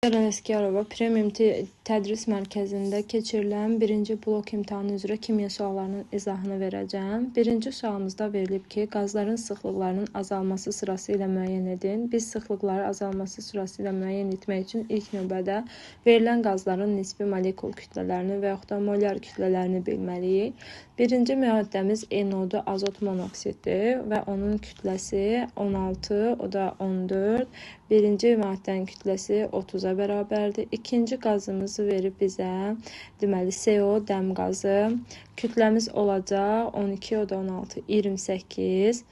Ceren Əsgərova Premium Tədris Mərkəzində keçirilən birinci blok imtahanı üzrə kimya suallarının izahını verəcəm. Birinci sualımızda verilib ki, qazların sıxlıqlarının azalması sırası ilə müəyyən edin. Biz sıxlıqları azalması sırası ilə müəyyən etmək üçün ilk növbədə verilən qazların nisbi molekul kütlələrini və yaxud da molyar kütlələrini bilməliyik. Birinci maddəmiz NO-dur, azot monoksiddir və onun kütləsi 16, o da 14. Birinci maddənin kütləsi 30-a bərabərdir. İkinci qazımızı verib bizə, deməli CO dəm qazı. Kütləmiz olacaq 12, o da 16, 28.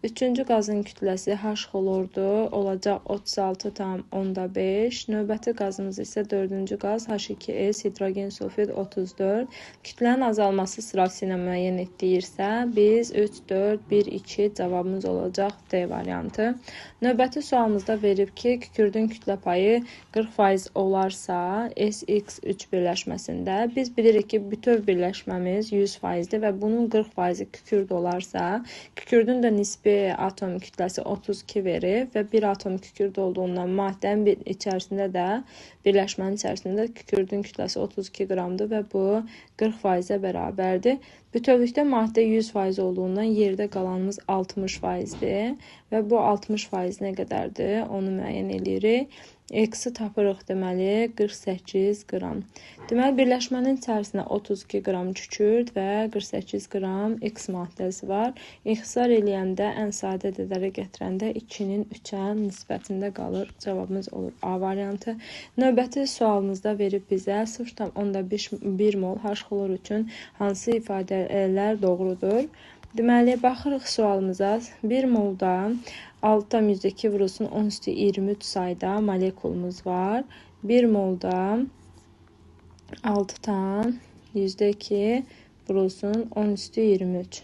Üçüncü qazın kütləsi H xlordur, olacaq 36,5. Növbəti qazımız isə dördüncü qaz H2S hidrogen sulfid 34. Kütlənin azalması sırası ilə müəyyən etdiyirsə, biz 3, 4, 1, 2 cavabımız olacaq D variantı. Növbəti sualımızda verib ki, kükürdün kütlə payı 40% olarsa SX3 birləşməsində biz bilirik ki, bütöv birləşməmiz 100%-dir və bunun 40%-i kükürd olarsa, kükürdün də nisbi atom kütləsi 32 verir və bir atom kükürd olduğundan maddənin içərisində də birləşmənin içərisində kükürdün kütləsi 32 qramdır və bu 40%-ə bərabərdir. Bütövlükdə maddə 100% olduğundan yerdə qalanımız 60%-dir və bu 60% nə qədərdir? Onu müəyyən eləyirik. X-i tapırıq deməli 48 qram. Deməli birləşmənin içərisində 32 qram kükürd və 48 qram X maddəsi var. İxtisar eləyəndə ən sadə ədədlərə gətirəndə 2-nin 3-ə nisbətində qalır. Cavabımız olur A variantı. Növbəti sualımızda verib bizə 0,1 mol H xlor üçün hansı ifadələr doğrudur? Deməli, baxırıq sualımıza. 1 molda 6,2 vurulsun 10 üstü 23 sayda molekulumuz var. 1 molda 6,2 vurulsun 10 üstü 23.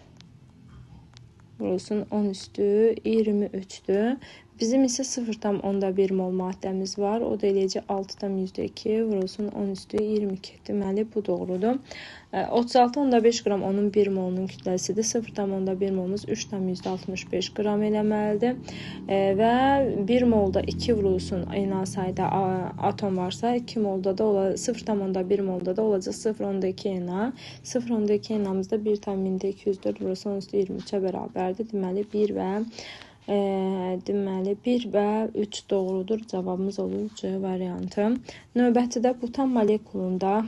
Vurulsun 10 üstü 23'dür. Bizim isə 0,1 mol maddəmiz var. O da eləyəcək 6,2 vurulsun 10 üstü 22. Deməli, bu doğrudur. 36,5 qram onun 1 molunun kütləsidir. 0,1 molumuz 3,65 qram eləməlidir. Və 1 molda 2 vurulsun Na sayda atom varsa, 2 molda da 0,1 molda da olacaq 0,2 Na. 0,2 Na'mız da 1,204 vurulsun 10 üstü 23-ə bərabərdir. Deməli, 1 və Deməli 1 və 3 doğrudur. Cavabımız olur C variantı. Növbətidə butan molekulunda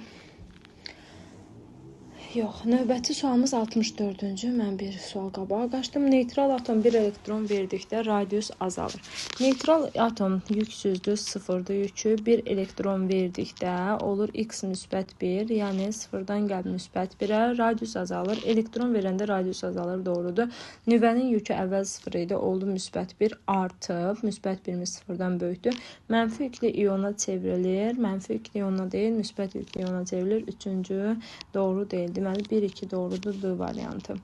yox, növbəti sualımız 64-cü. Mən bir sual qabağa qaçdım. Neytral atom bir elektron verdikdə radius azalır. Neytral atom yüksüzdür, sıfırdır yükü. Bir elektron verdikdə olur x müsbət 1, yəni sıfırdan gəlib müsbət 1-ə radius azalır. Elektron verəndə radius azalır, doğrudur. Nüvənin yükü əvvəl 0 idi, oldu müsbət 1 artıb. Müsbət 1-imiz sıfırdan böyükdür. Mənfi yüklü iona çevrilir. Mənfi yüklü iona deyil, müsbət yüklü iona çevrilir. Üçüncü doğru deyil. Deməli, 1-2 doğrudur D variantı.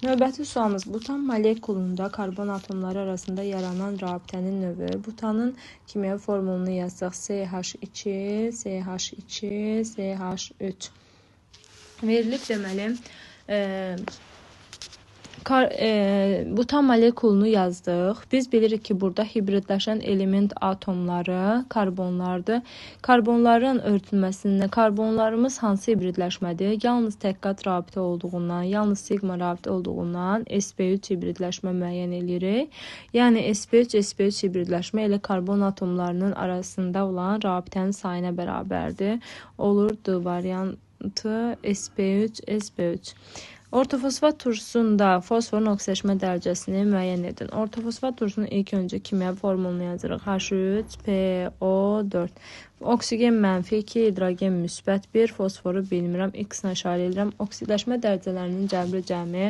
Növbəti sualımız butan molekulunda karbon atomları arasında yaranan rabitənin növü. Butanın kimyəvi formulunu yazsaq CH2, CH2, CH3. Verilib deməli, butan molekulunu yazdıq. Biz bilirik ki, burada hibridləşən element atomları karbonlardır. Karbonların örtülməsində karbonlarımız hansı hibridləşmədir? Yalnız tək qat rabitə olduğundan, yalnız siqma rabitə olduğundan sp3 hibridləşmə müəyyən edirik. Yəni sp3, sp3 hibridləşmə elə karbon atomlarının arasında olan rabitənin sayına bərabərdir. Olur D variantı sp3, sp3. Ortofosfat turşusunda fosforun oksidləşmə dərəcəsini müəyyən edin. Ortofosfat turşusunun ilk öncə kimyəvi formulunu yazırıq. H3PO4. Oksigen mənfi 2, hidrogen müsbət 1, fosforu bilmirəm, X-lə işarə edirəm. Oksidləşmə dərəcələrinin cəbri cəmi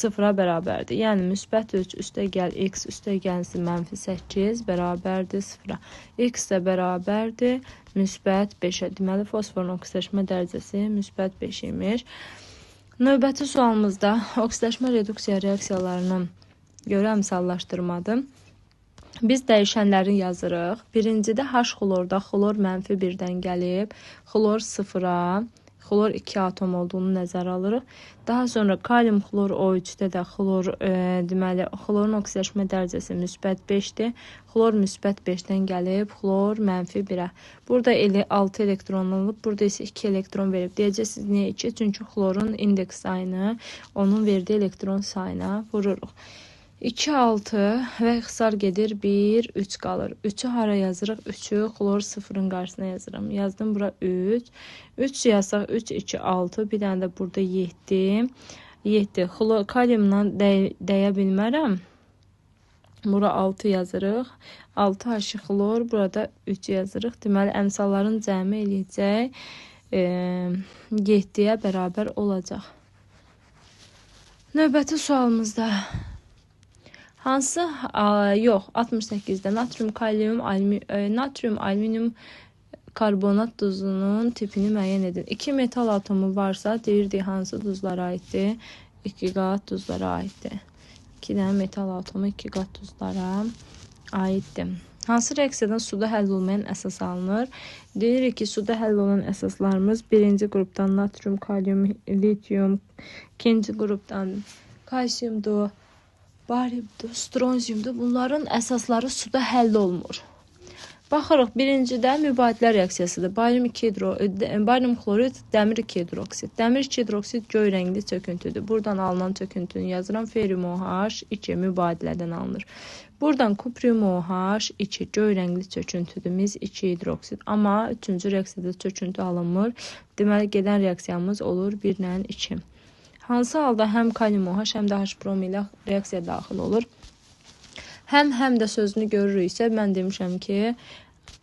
0-a bərabərdir. Yəni müsbət 3 üstə gəl X üstə gəlsin mənfi 8 bərabərdir 0-a. X də bərabərdir müsbət 5-ə. Deməli, fosforun oksidləşmə dərəcəsi müsbət 5 imiş. Növbəti sualımızda oksidləşmə reduksiya reaksiyalarını görə əmsallaşdırmadır. Biz dəyişənləri yazırıq. Birincidə H xlorda xlor mənfi 1-dən gəlib, xlor 0-a, Xlor 2 atom olduğunu nəzərə alırıq. Daha sonra kalium xlor O3-də də xlor, deməli, xlorun oksidləşmə dərəcəsi müsbət 5-dir. Xlor müsbət 5-dən gəlib, xlor mənfi 1-ə. Burada 6 elektron alıb, burada isə 2 elektron verib. Deyəcəksiniz, niyə 2? Çünki xlorun indeks sayını onun verdiyi elektron sayına vururuq. 2, 6 və ixtisar gedir 1, 3 qalır. 3-ü hara yazırıq? 3-ü xlor 0-ın qarşısına yazıram. Yazdım bura 3. 3 yazsaq 3, 2, 6. Bir dənə də burada 7. 7. Xlor, kaliumdan dəyə bilmərəm. Bura 6 yazırıq. 6 H xlor, burada 3 yazırıq. Deməli, əmsalların cəmi eləyəcək 7-yə bərabər olacaq. Növbəti sualımızda hansı, yox, 68-də natrium, kalium, natrium, alüminium karbonat duzunun tipini müəyyən edin. 2 metal atomu varsa, deyirdik hansı duzlara aiddir? 2 qat duzlara aiddir. 2 dənə metal atomu 2 qat duzlara aiddir. Hansı reaksiyadan suda həll olmayan əsas alınır? Deyirik ki, suda həll olan əsaslarımız birinci qrupdan natrium, kalium, litium, ikinci qrupdan kalsiumdur, bariumdur, stronziumdur. Bunların əsasları suda həll olmur. Baxırıq, birincidə mübadilə reaksiyasıdır. Barium xlorid, dəmir 2 hidroksid. Dəmir 2 hidroksid göy rəngli çöküntüdür. Buradan alınan çöküntünü yazıram. Ferium OH 2 mübadilədən alınır. Buradan kuprium OH 2 göy rəngli çöküntüdür. Mis 2 hidroksid. Amma üçüncü reaksiyada çöküntü alınmır. Deməli, gedən reaksiyamız olur 1 ilə 2. Hansı halda həm kalium OH, həm də H brom ilə reaksiya daxil olur? Həm də sözünü görürüksə, mən demişəm ki,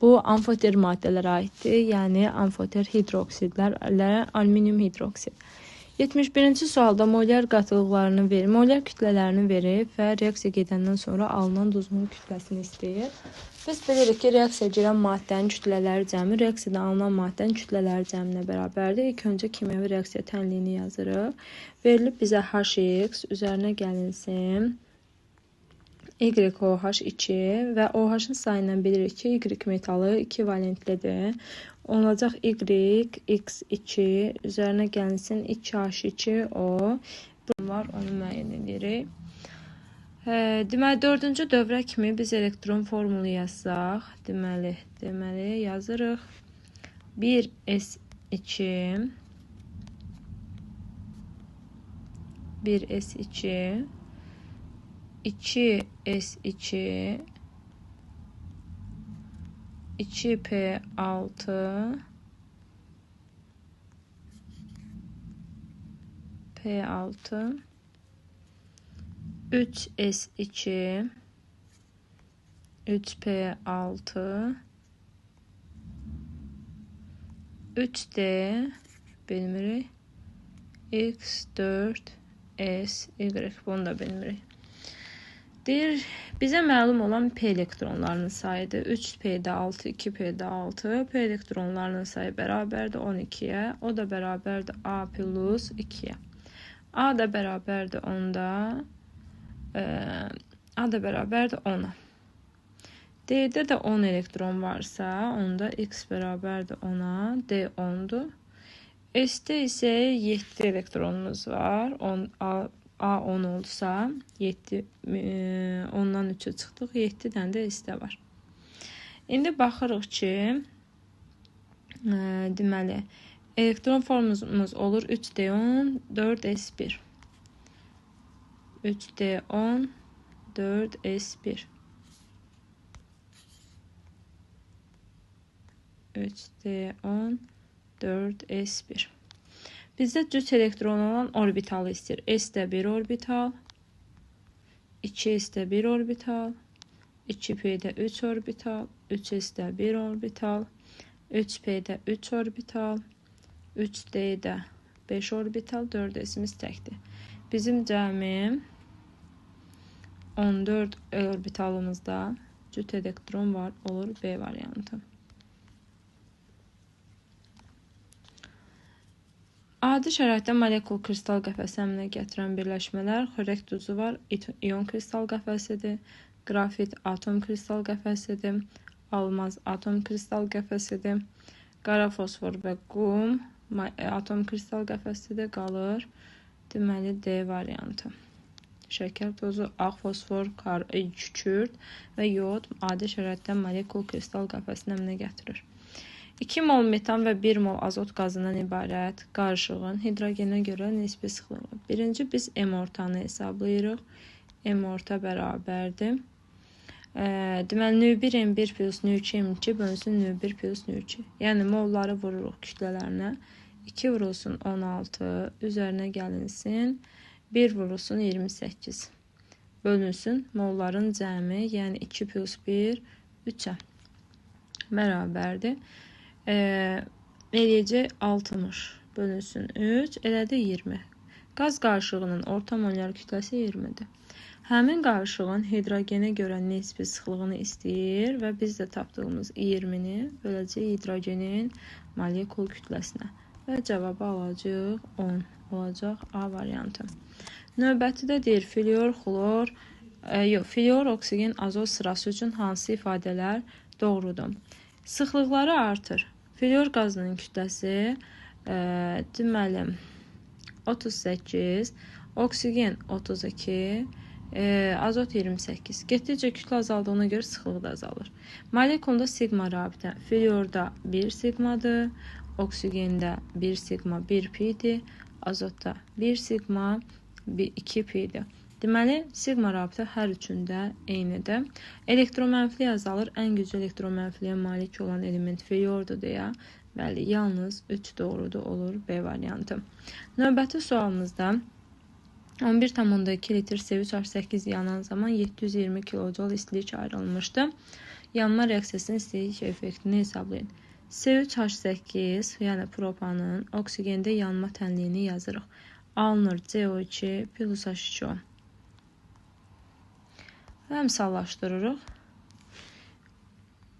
bu amfoter maddələrə aiddir. Yəni, amfoter hidroksidlərlə alüminium hidroksid. 71-ci sualda molyar qatılıqlarını verir, molyar kütlələrini verib və reaksiya gedəndən sonra alınan duzun kütləsini istəyir. Biz bilirik ki, reaksiya girən maddənin kütlələri cəmi reaksiyadan alınan maddənin kütlələri cəminə bərabərdir. İlk öncə kimyəvi reaksiya tənliyini yazırıq. Verilib bizə HX üzərinə gəlinsin YOH2 və OH-ın sayından bilirik ki, Y metalı 2 valentlidir. Olacaq Y, X2 üzərinə gəlinsin 2H2O. Var, onu müəyyən edirik. Deməli, dördüncü dövrə kimi biz elektron formulu yazsaq, deməli yazırıq. 1S2 1S2 2S2 2P6 P6 3S2 3P6 3D bilmirik, X4 S Y, bunu da bilmirik. Deyir, bizə məlum olan P elektronlarının sayıdır. 3P-də 6, 2P-də 6. P elektronlarının sayı bərabərdir 12-yə. O da bərabərdir A plus 2-yə. A da bərabərdir 10-da. A da bərabərdir 10-a. D-də də 10 elektron varsa, onda X bərabərdir 10-a. D 10-dur. S-də isə 7 elektronumuz var. 10, A 10 olsa 7, 10-dan 3-ə çıxdıq, 7 dənə də S-də var. İndi baxırıq ki, deməli, elektron formumuz olur 3D10, 4S1. 3D10, 4S1. 3D10, 4S1. Bizdə cüt elektron olan orbitalı istəyir. S-də bir orbital, 2S-də bir orbital, 2P-də 3 orbital, 3S-də bir orbital, 3P-də 3 orbital, 3D-də 5 orbital, 4S-imiz təkdir. Bizim cəmi 14 orbitalımızda cüt elektron var, olur B variantı. Adi şəraitdə molekul kristal qəfəsi əmrinə gətirən birləşmələr xörək duzu var, ion kristal qəfəsidir, qrafit atom kristal qəfəsidir, almaz atom kristal qəfəsidir, qara fosfor və qum Atom kristal qəfəsidir, qalır. Deməli, D variantı. Şəkər tozu, ağ fosfor, kükürt və yod adi şəraitdə molekul kristal qəfəsini əmələ gətirir. 2 mol metan və 1 mol azot qazından ibarət qarışığın hidrogenə görə nisbi sıxlığı. Birinci biz M ortanı hesablayırıq. M orta bərabərdir. Deməli, nü1 M1 plus nü2 M2 bölünsün nü1 plus nü2. Yəni, molları vururuq kütlələrinə. 2 vurulsun 16, üzərinə gəlinsin 1 vurulsun 28. Bölünsün molların cəmi, yəni 2 plus 1, 3-ə bərabərdir. Eləyəcək 60 bölünsün 3, elədi 20. Qaz qarışığının orta molyar kütləsi 20-dir. Həmin qarışığın hidrogenə görə nisbi sıxlığını istəyir və biz də tapdığımız 20-ni böləcəyik hidrogenin molekul kütləsinə. Və cavabı alacaq 10 olacaq A variantı. Növbəti də deyir fluor, xlor, fluor, oksigen, azot sırası üçün hansı ifadələr doğrudur? Sıxlıqları artır. Fluor qazının kütləsi deməli 38, oksigen 32, azot 28. Getdikcə kütlə azaldığına görə sıxlıq da azalır. Molekulda siqma rabitə. Fluorda 1 siqmadır, oksigende 1 siqma 1 pi-dir, azotda 1 siqma 2 pi-dir. Deməli, siqma rabitə hər üçündə eynidir. Elektromənfiliyi azalır. Ən güclü elektromənfiliyə malik olan element fluordur deyə. Bəli, yalnız 3 doğrudur olur B variantı. Növbəti sualımızda 11,2 litr C3H8 yanan zaman 720 kilojoule istilik ayrılmışdı. Yanma reaksiyasının istilik effektini hesablayın. C3H8, yəni propanın oksigende yanma tənliyini yazırıq. Alınır CO2 plus H2O. Və əmsallaşdırırıq.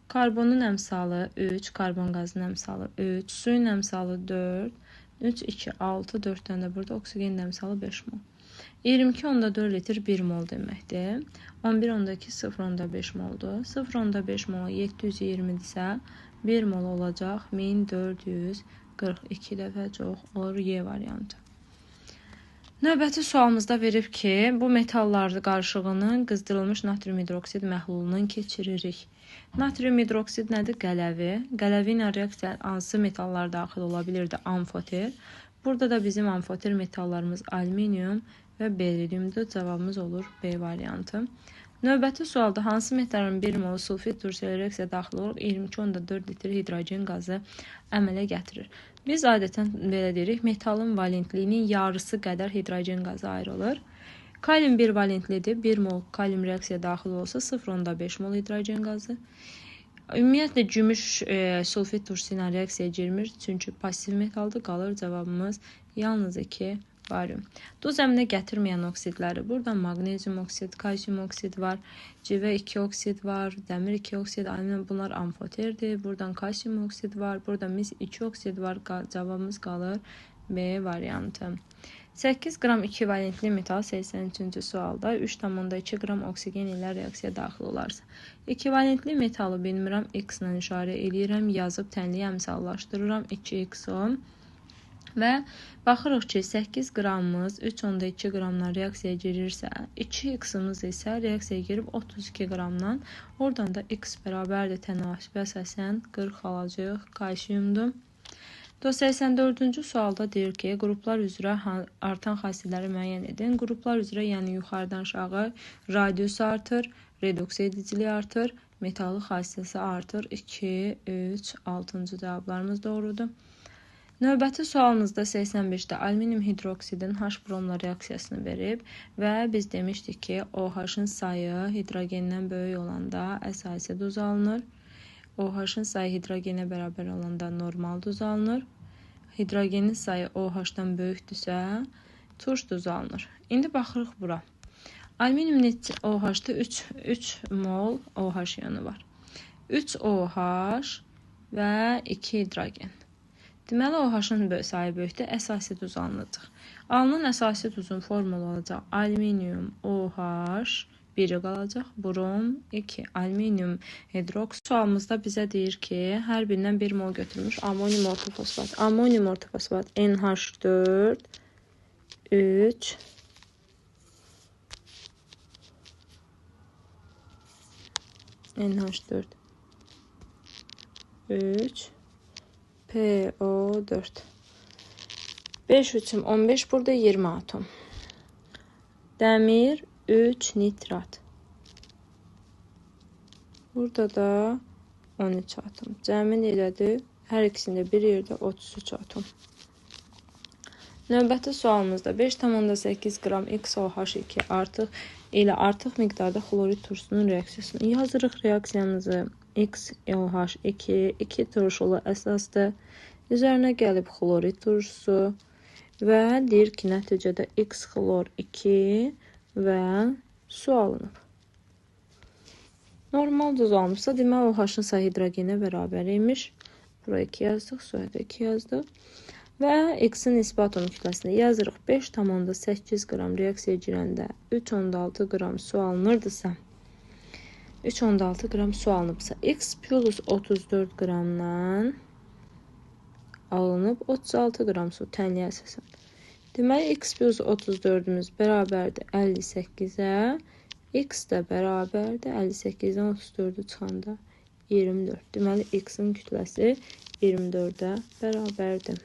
Karbonun əmsalı 3, karbon qazının əmsalı 3, suyun əmsalı 4, 3, 2, 6, 4-dən də burada oksigenin əmsalı 5 mol. 22,4 litr 1 mol deməkdir. 11,2 0,5 moldur. 0,5 mol 720-dirsə 1 mol olacaq 1442 dəfə çox olur Y variantı. Növbəti sualımızda verib ki, bu metallar qarışığının qızdırılmış natrium hidroksid məhlulundan keçiririk. Natrium hidroksid nədir? Qələvi. Qələvi ilə reaksiya hansı metallar daxil ola bilirdi? Amfoter. Burada da bizim amfoter metallarımız alüminium və beriliumdur. Cavabımız olur B variantı. Növbəti sualda hansı metalın 1 mol sulfit turşusu ilə reaksiya daxil olaraq 22,4 litr hidrogen qazı əmələ gətirir? Biz adətən belə deyirik, metalın valentliyinin yarısı qədər hidrogen qazı ayrılır. Kalium 1 valentlidir. 1 mol kalium reaksiya daxil olsa 0,5 mol hidrogen qazı. Ümumiyyətlə, gümüş sulfit turşusu ilə reaksiyaya girmir, çünki pasiv metaldır. Qalır cavabımız yalnız 2 barium. Duz əmələ gətirməyən oksidləri. Burada maqnezium oksid, kalsium oksid var, civə 2 oksid var, dəmir 2 oksid, alüminium, bunlar amfoterdir. Buradan kalsium oksid var, burada mis 2 oksid var. Cavabımız qalır B variantı. 8 qram 2 valentli metal 83-cü sualda 3,2 qram oksigen ilə reaksiya daxil olarsa. 2 valentli metalı bilmirəm, X ilə işarə eləyirəm, yazıb tənliyi əmsallaşdırıram 2XO. Və baxırıq ki, 8 qramımız 3,2 qramdan reaksiyaya girirsə, 2x-imiz isə reaksiyaya girib 32 qramdan. Oradan da x bərabərdir tənasibə əsasən 40 alacaq kalsiumdur. 84-cü sualda deyir ki, qruplar üzrə artan xassələri müəyyən edin. Qruplar üzrə, yəni yuxarıdan aşağı radius artır, reduksiya ediciliyi artır, metalı xassəsi artır. 2, 3, 6-cı cavablarımız doğrudur. Növbəti sualımızda 85-də alüminium hidroksidin H bromla reaksiyasını verib və biz demişdik ki, OH-ın sayı hidrogendən böyük olanda əsasi duz alınır. OH-ın sayı hidrogenə bərabər olanda normal duz alınır. Hidrogenin sayı OH-dan böyükdürsə, turş duz alınır. İndi baxırıq bura. Alüminium OH-da 3 mol OH ionu var. 3 OH və 2 hidrogen. Deməli, OH-ın sayı böyükdür, əsasi duz alınacaq. Alınan əsasi duzun formulu olacaq alüminium OH Biri qalacaq. Brom 2. Alüminium hidroksid. Sualımızda bizə deyir ki, hər birindən 1 mol götürmüş amonium ortofosfat. Amonium ortofosfat NH4 3 NH4 3 PO4 5 3 15, burada 20 atom. Dəmir 3 nitrat. Burada da 13 atom. Cəmi necədir? Hər ikisində bir yerdə 33 atom. Növbəti sualımızda 5,8 qram XOH2 artıq ilə artıq miqdarda xlorid turşusunun reaksiyasını yazırıq. Reaksiyamızı XOH2, 2 turşulu əsasdır. Üzərinə gəlib xlorid turşusu və deyir ki, nəticədə X xlor 2 və su alınıb. Normal duz alınıbsa, deməli OH-ın sayı hidrogenə bərabər imiş. Bura 2 yazdıq, suya da 2 yazdıq. Və X-in nisbi atom kütləsini yazırıq. 5,8 qram reaksiyaya girəndə 3,6 qram su alınırdısa, 3,6 qram su alınıbsa, X plus 34 qramdan alınıb 36 qram su tənliyə əsasən. Deməli, X plus 34-ümüz bərabərdir 58-ə, X də bərabərdir 58-dən 34-ü çıxanda 24. Deməli, X-in kütləsi 24-ə bərabərdir.